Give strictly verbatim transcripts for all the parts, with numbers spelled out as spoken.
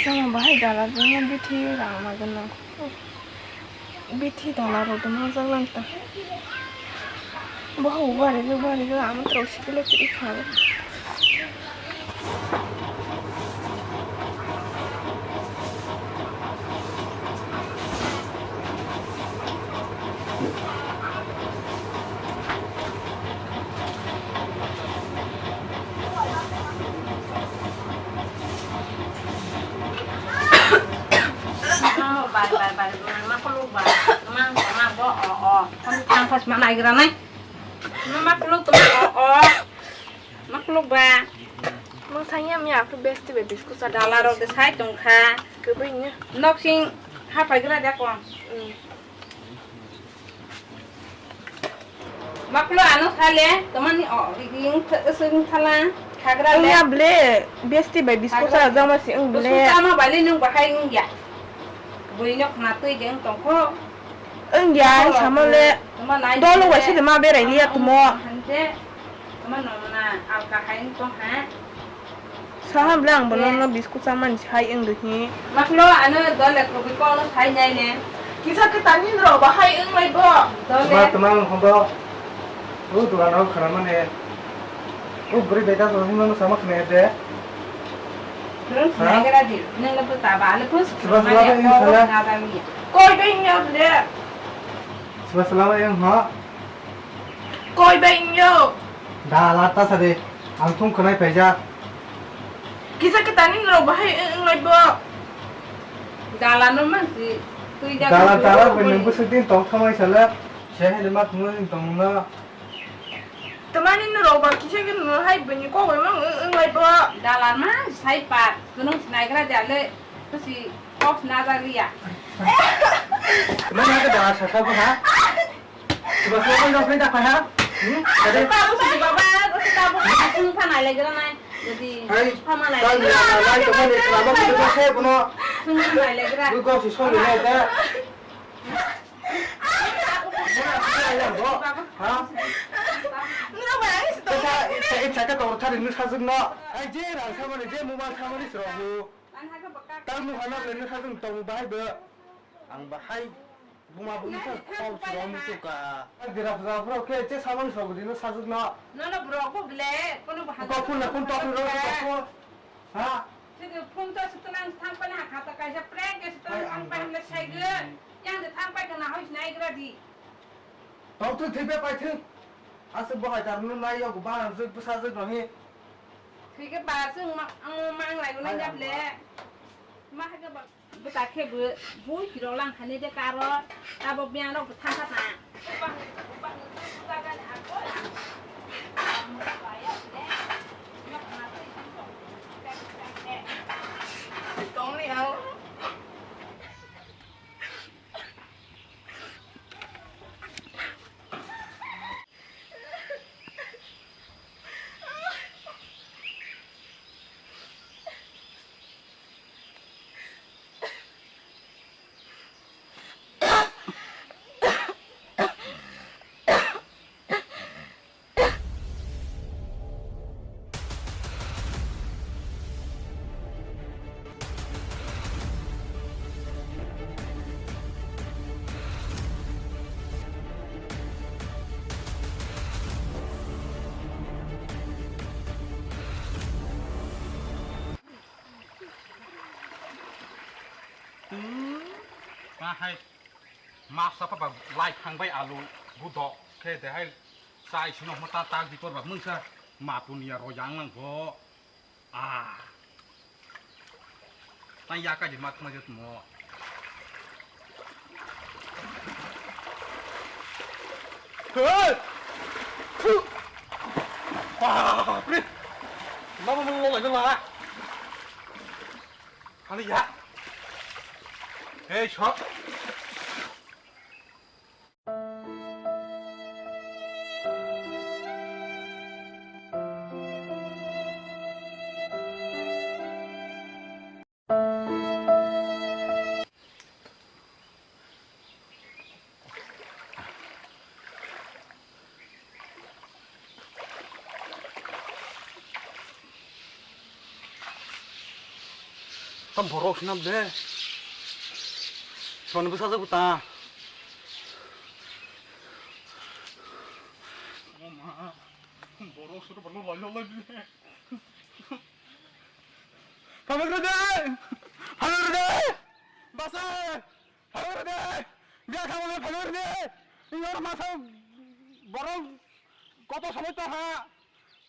Tamo bahai dala rwma bithi rang ma gwnang. Bithi dala rok tamo jak lang ta. Bo hau bari rw bari rw amo rok sikile twi kha. Bai, bai, bai, bai, ma kuluk ba, ma, ma, bo, o, o. Kami tang pas ma nai gra nai. Ma, ma kuluk, ma, o, o. Ma kuluk ba. Mang sanya mi aku besti be biskuit sa dala rok de sai tong kha. Kebui nya. Nok sing ha pai gra ja ko. Hmm. Maklo ano sale, tomani o, ring, sing thala, khagra le. Ang ya ble, besti bai biskuit sa jama si ang ble. Biskuit sama bali nung bahai ang ya. Bui nok na tui deng tongkho. Ang ya, ang sama le. Dolo bai sile ma berai liya tumo. Hanje, toma nong na alka hai tong ha. Saha bwle ang bono no biscuit chamani sai wng di hi. Maklo ano dole kobi kok no sai nai ne. Kisa kwtani rok bahai wng lai bo. Dole. Ma tuma wng hondo. O dugan rok khana mane. O bwrwi beta so hima no sama khne de. Nung sinai gra di. Nung no puta ba le pus. Siba sala ba yung sala. Koi bai nyo de. Siba sala ba yung ha. Koi bai nyo. Da la ta sa de. Ang thung khwnai paijak. Kisa kwtani norok bahai wng lai bo. Dalano mansi twi jak. Dala dala bai nang bwswk din tong thamai sala. Se hai ma thungna din tong na. Tamani norok ba kisa khe no hai bini kok bai mang wng lai bo. Dala ma sai pat kunung sinai gra jale kusi kok na jagriya. Mana ke dala sasa bo ha? Siba siba kau jauh perintah kau ha? Hmm? Tadi. Babu si baba, aku tahu aku pun panai lagi lah nai. Jadi, hai, panai lagi lah. Lai kau ni selama kita saya puno. Panai lagi lah. Gue kau si song ni ada. Ha? Saya saya kata orang tadi ni sasuk no. Ai je rang sama ni je mumal sama ni serohu. Tang nu hana le ni sasuk tong bahai be. Ang bahai. Buma bumsa kau siro musuka. Dira pura pura ke che samang so gudino sajukno. Nono borok bo ble kono bahai. Kau phone na phone tok ro ko. Ha? Sigi phone to sitlang thang pani ha khata kaisa prank ke sitlang thang pani le saigo. Yang de thang pai kana hoi sinai gra di. Tok tu thibe pai thung. Ase bahai tar nu nai yo ba jug bwsa jug no hi. Thike ba sung ma ang ma ang lai nai jap le. Ma ha ke ba. Bwta khe bo bui kirok lang thani de karo, abo biyang rok bo thang kha ta. Tong ni ang. Kahai masa papa lai thangbai alu budok khe dehai chai sino mata tak di korba mungsa mapun ya rojang nang go. Ah. Tang ya ka di mat ma jut mo. Hey! Thu! Wah, pri. Mama mau lo lagi lah. Kali ya. Hey, shot. Tam borok sinam de. Soni bwsa jago ta. O ma, borok suru borok lai lai lai. Phailai rw de! Phailai rw de! Basa! Phailai rw de! Biya khamani phailai rw de! Yor masa borok koto somoi ta ha!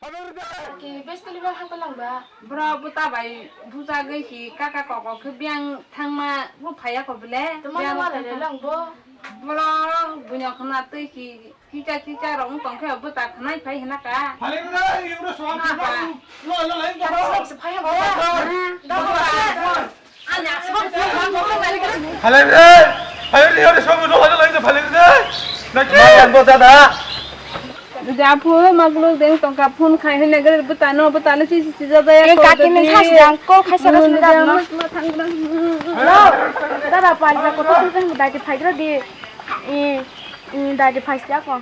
Phailai rw de! Ki besti liba hata langba. Bro, buta bai buta gwi ki kaka koko khe biyang thangma bu phaya ko bele. Tuma biyang ma thangma. Lele langbo. Bro, bunyok khna twi ki Teacher, teacher rok wng tong khe bo ta khnai phai hwnka. Phaleng re, yong re, soang. Lo, lo, lo, lo. Ani aswk phai hwnka. Phaleng re, phaleng re, yong re, soang, lo, lo, lo, phaleng re. Naki. Mayan bo dada. Jodi aphu magluk deng tongka phone khai hwnwi gari bwtano, bwtano si si si jada ya. Kaki ni khas jang ko khaisa ras na dam no. Lo, dada paisa ko to deng dai phai gra di. I, i, dai phai sia ko.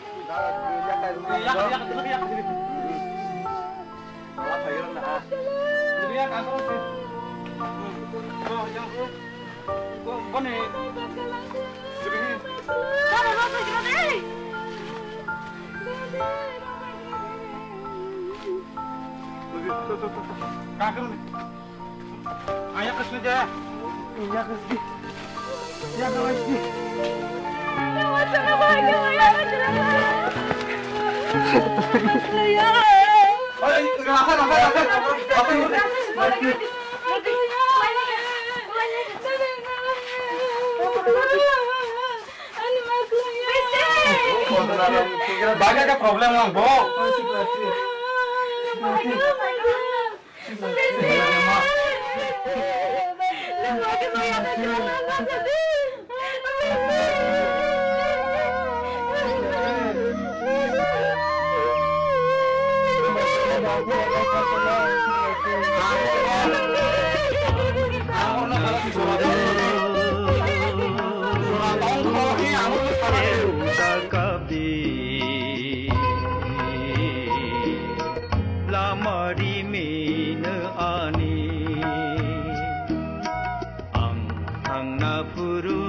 Ayah kesini aja. Ayah kesini. Ayah kesini. Banyak problem, Bang, Bo. Lamari min ani ang thangna phuru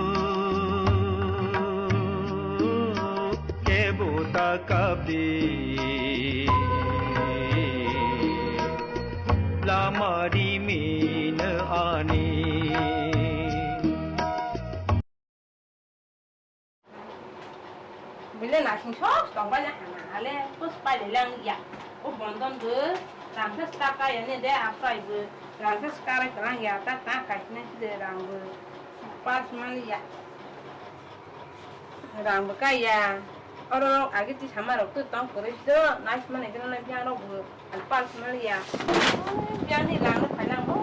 kebo ta kapdi. Lamari min ani. Bile nasing sok tongbai le hana hale, pus pai le lang ya. O bondon bo rangsa saka ya ne de, aphai bo rangsa saka rai tong ya, ta ta kai ne de rang bo pas mani ya. Rang bo kai ya. Oro agi ti sama rok tu tong kore do, nais mani gana na biang rok bo al pas mani ya. Biang ni rang no phai lang bo.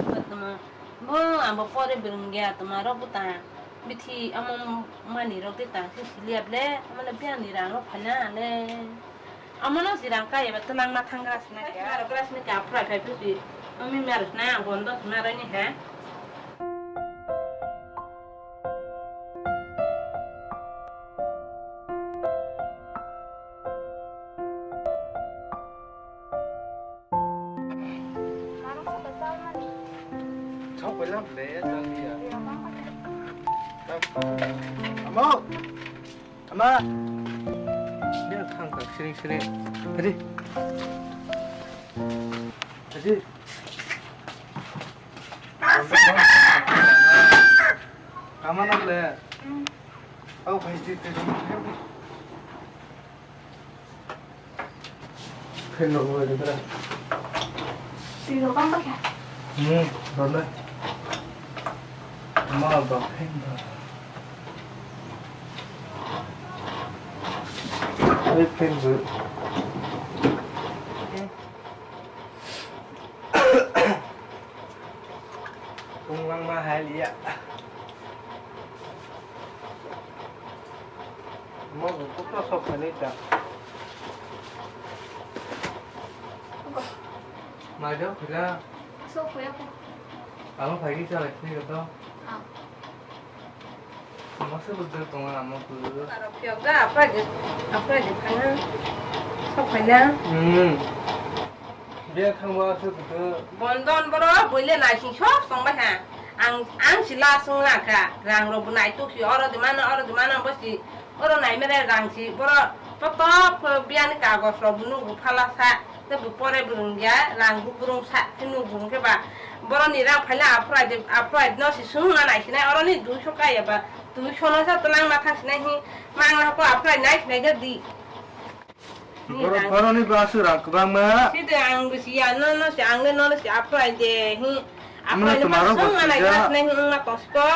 Bo tama, bo abo pore bereng ya tama rok bo ta. Bithi amo mani rok de ta si siliya ble, amo le biang ni rang rok phaina le. Amo no si rang kaya ba tlang ma thang gras na kya. Gras na kya phra khai phi. Ami mar na bondo na rai ni ha. Chao pala le, chao ya. Amo. Ama. Ni khang khang sring sring. Hadi. Hadi. Ama na le. Au, bhai, di, di, di. Fan rok bai khe. Twi rok bang bakha. Hmm, role. Ma ba fan ba. Ai fan bu. Tunglang ma hai liya. Mo bu kukno sok khanwi ta. Mai do phila. Sok khoya ko. Amo phai ki chalai sini ko to. Ah. Masa betul tonga amo tu. Aro piyok da, apa je, apa je khana. Sok khaina. Hmm. Bia thangma se kutu. Bondon boro buile naising sok tongbai ha. Ang, ang si la sung la kha. Rang rok bo nai tuk si oro di mano, oro di mano bo si. Oro nai mere rang si. Boro to to biani kagos rok bo nugu phala sa. Te bo pore bo rung ya, rang bo burung sa. Te nugu hwnkhe ba. Boro ni rang phaila aphrai de, aphrai no si sung na nai sinai. Oro ni duiso kaya ba. Duiso no sa to lang na thang sinai hi. Mang na ko aphrai nai sinai ga di. Borok phano ni bwswk rang kwbangma. Sida ang bwsiya, no, no, si ang no, no, si aphrai de, hi. Aphrai de, toma rok bwswk nai kha, nai, hi, wngma tongsko.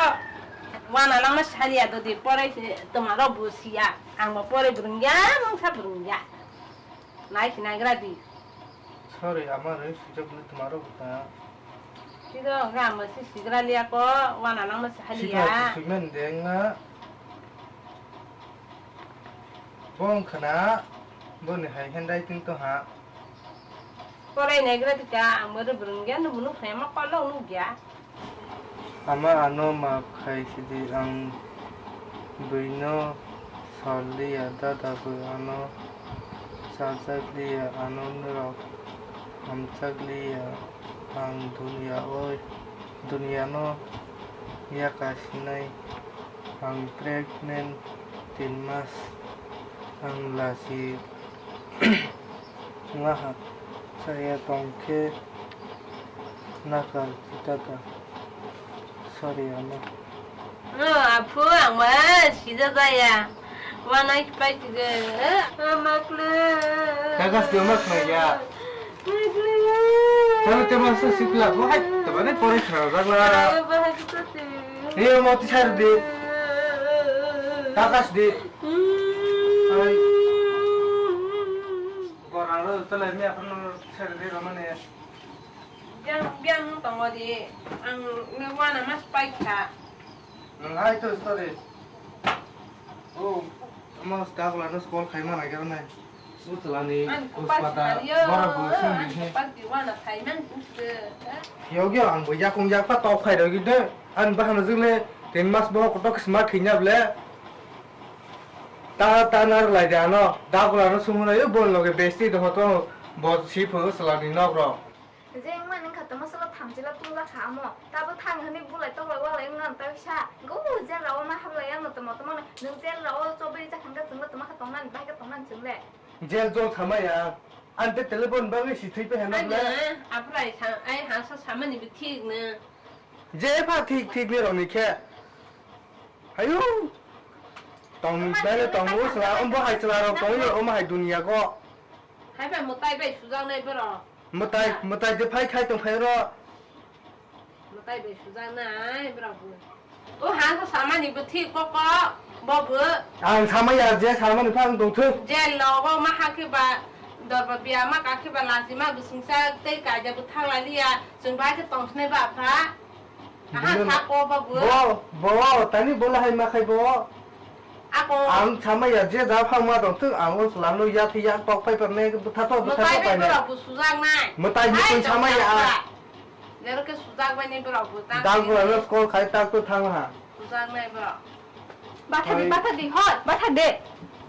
Wana langma saliya dodi, pore si toma rok bwsiya. Ang bo pore bwrwngya, mungsa bwrwngya. Nai si naigra di. Sorry, ama rwi sujak ni toma rok bwta. Sida ang ama si sigra liya ko, wana langma saliya. Sikha kusui man deng na. Bo wngkha na, boni hai handwriting to ha. Porai naigra dika, ang bo rwbrwng ya, nubo nukha ya, ma kolok nukya. Ama ano maaf khai sidi, ang buino salliya, dada bo ano saljakliya, ano norok hamjakliya, ang dunia o, dunia no yaka sinai. Ang pregnant tin mas, ang lachi wngha, chaya tong khe nakar tata. Sorry, ama. No, aphu, ang ma sida jaya. Wanai pai tiga. Ama kle. Kagas dia mak na ya. Chalo, te masa sikla, bo hai, te bani pore khara jagla. Iyo, mo ti sar di. Takas di. Ai. Gorang ro, tele mi akan sar di, romane. Biang, biang tongo di. Ang ne wana mas pai kha. Nwng hai to story. Oh, amo dagulano call khaima naigra nai. Utlani kuspata bora bo sung di he. Yogi ang bo yakung yakpa tok khai rogi de. An bahano jile tin mas bo kotok sma khinya ble. Ta ta nar lai de ano dagulano sung hwnai bon loge besti do hoto bo si pho utlani nok ro. Je wngmani wngkha tongma salo thamchila pungjak kha amo. Tabo thang hwnwi bulai toklai walai wngna tawisa. Go jail rao ma hablai ano tongma tongmani. Nwng jail rao chobri chakha hwnkhe chwngno tongma kha tongnani bahai khe tongnani chwng le. Jail jol thamaya. Ang te telephone bagwi si thwi pe hena bla. Aphrai sa ai hasa samani bi thik no. Je pha thik thik ni roni khe. Ayo. Tong bele tong usla ombo hai chwla rok tong yo omo hai dunia go. Hai bai mwtai bai sujaknai borok. Mwtai, mwtai de phai khai tong phai ro. Mwtai bai sujaknai borok bo. O ha sa samani bo thik kok kok bo bo. Ang sama ya je samani phang tong thwi. Je logo ma ha khe ba dorba biya ma ka khe ba lachi ma bo singsa tei kaida bo thang lai liya. Chwng bai khe tong snai ba pha. Aha, sako babu. Bo, bo, tani bola hai ma khai bo. Ako. Ang sama ya je da phang ma dong thung, ang o slam no ya thi ya tok pai par ne butha to butha to pai ne. Mwtai bai borok bu sujak nai. Mwtai ni tun sama ya. Jero ke sujak bai ni borok bu ta. Dal bola no call khai tak to thang ha. Sujak nai borok. Batha di, batha di, hot, batha de.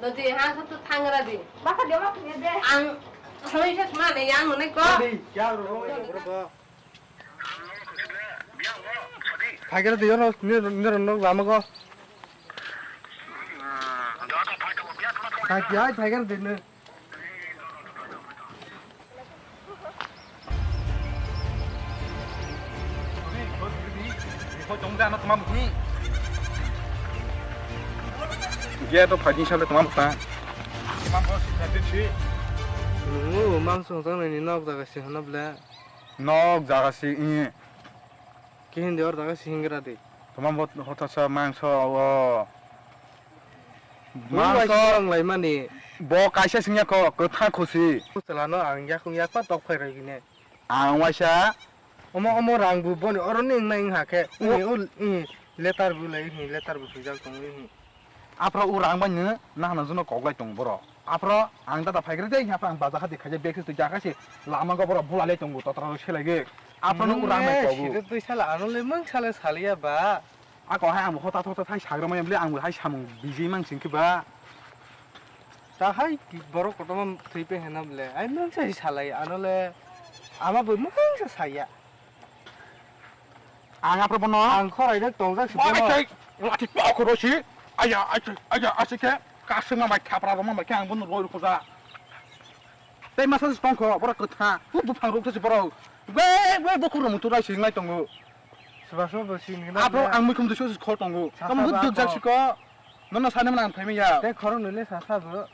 Dodi ha sa tu thang ra di. Batha de ma thung de. Ang hoi sa ma ne yang ne ko. Di, ya ro, ro, ro, ro. Phaikar di ono nir nir nok lama go. Thak ya phaikar di ne. Gate o phaidi sale tongma bwtang. Nungo mangso jang nai ni nok jaga se hana ble. Nok jaga si, i. Kihindi or jaga si hingra di. Toma bo hotasa mangso o. Mangso ang lai mani. Bo kaisa singya ko, kwtha khusi. Chwla no ang yakung yakpa tok phai roi gine. Ang waisa. Omo, omo rang bu boni oro ni nai ha khe. Ini ul, ini letter bu lai, ini letter bu swijak tong ini. Aphra o rang bai nw nahana jano kok lai tongo borok. Aphra ang dada phaigra de, aphra ang baja hati khaijak bag se twi jakha se lama go borok bula lai tongo, totra rok selai ge. Aphra no o rang bai kogu. Sida twi sala ano le mung sala saliya ba. Ako hai ang bo hota hota thai sagra maya bole ang bo hai samung bijui mang sing khe ba. Ta hai borok kotorma thwi pe hena bole. Ai mung sai salai ano le. Ama bo mungsa saya. Ang apro bono. Ang khorai rok tongjak si bono. Ai, ai, lati pok ro si. Aya, ai, ai, ai, si ke. Kasing ma mai thapra ro ma mai ke ang bono roi ro khuja. Tei masa si tong kho, boro kwtha. Bu buphang rok si boro. Be, be, bu khuro mutu rai si ngai tongo. Sibasma bo sini kena Abo le. Ang muikhum dusu si khol tongo. Sasa Kamu ba huduk jak ko. Si ko. Nono sani mana ang phaimaya. Tei khorok nule sasa bo.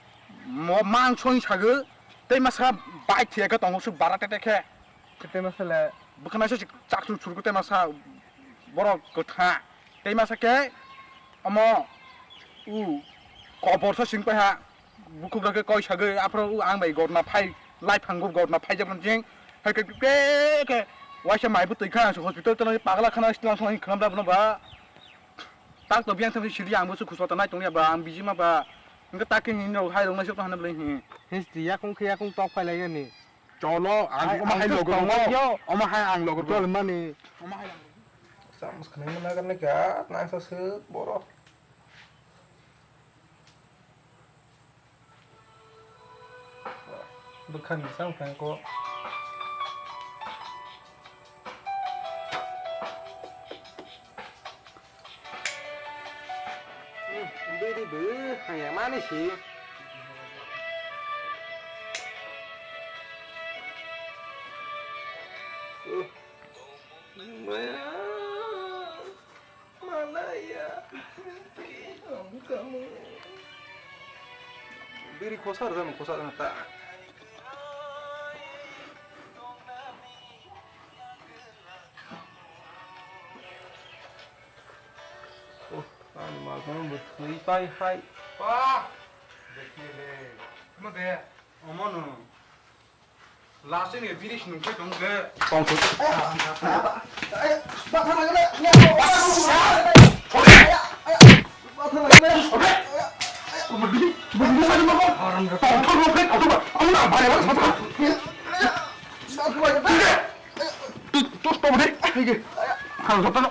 Mo mang song sago. Tei masa bai thiya khe tongo su bara tete khe. Tei masa le. Bwkhana se chak chur chur tei masa borok kwtha. Tei masa khe omo u kobor sa sing pai ha. Bukhuk rok khe koi sagwi aphuru ang bai gorna phai lai phango gorna phai jabra jeng hai khe khe khe waisa mai bwtwi kha hospital tano pagla khana stilang khana khana da bono ba tak to biang thang sidi ang bo su khuspa ta nai tong ya ba ang biji ma ba hingke tak khe ni rok hai rok nai sok hana bwlai hi. Histi yakung khe yakung tok phai lai yani. Cholo, ang omo hai logo tongo. Omo hai ang logo. Chol mani. Omo hai ang logo. Chamos khnai mana kan ka nang sa se boro. Bwkhani sam khe ko. Biri bw haya mani si. Maya. Malaya. Ang kamu. Biri khosar jam khosar ta. Oh, ani ma kono bwtwi pai hai. Pa! Dekhe le. Mo de. Omo no. Last ni finish nung ke tong ke. Tong ke. Ba thang le. Ba thang le. Haram. Tong thang ke. Aku ba. Aku na bare ba. Ba thang le. Tus, tus, tong deh. Oke. Hang, sotano.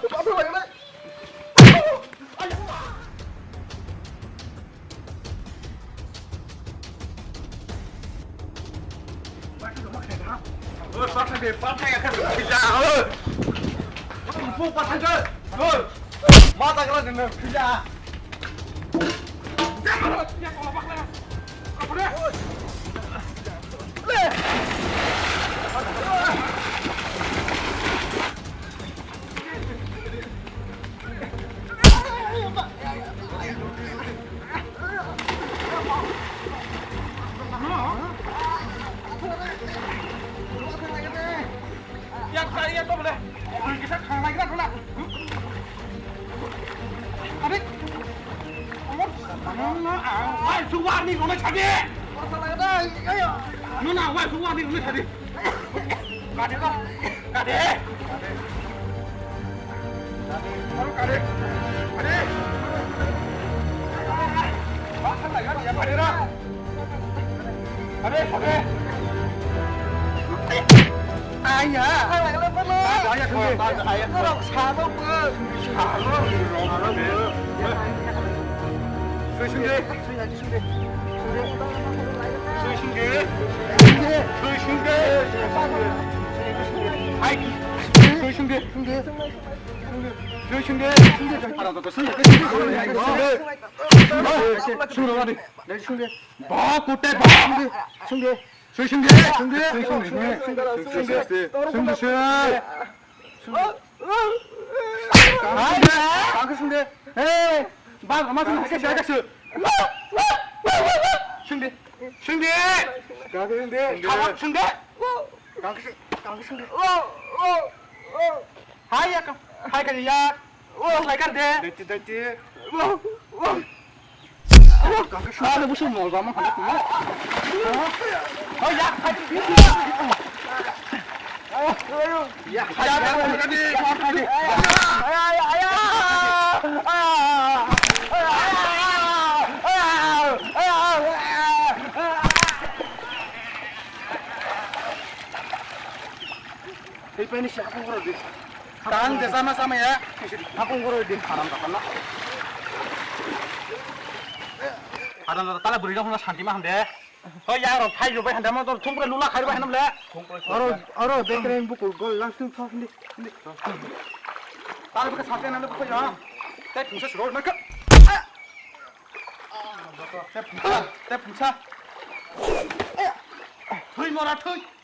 Oi, pathai de, pathai ya kan. Pizza. Oi. Oi, pathai de. Oi. Mata kena de, pizza. Yang saya itu boleh. Orang kisah kalah lagi lah. Adik. Wai su warning nonai sadi. Nuna wai su warning nonai sadi. Kade ko. Kade. Kade. Kade. Kade. Are, are. Aya. Aya, aya, aya. Norok sano bo. Sano. Sui sungde. Sui sungde. Sui sungde. Hai. Sui sungde. Sui sungde. Sui sungde. Sui sungde. Ba kute ba. Sungde. Sungde. Sungde. Sungde. Sungde. Sungde. Sungde. Sungde. Sungde. Hey, ba ma sungde. Sungde. Sungde. Sungde. Sungde. Sungde. Hai ya, hai ka ya. Oh, lai kar de. Dati, dati. Kaka sana busu mo ba ma. Oh ya. Ya, ya, ya. Tei paini si hakung goro di. Tang je sama sama ya. Hakung goro di. Haram da pala. Haram da tala buri rok santi ma hande. Hoi ya, ro phai ro bai handa mo to thung pre lula khai ro bai hanam le. Aro, aro bekreng buku gol lang sung thok ni. Tar baka sa te na le ko ya. Te thung sa suro na ka. Te phung sa, te phung sa. Thui mora thui.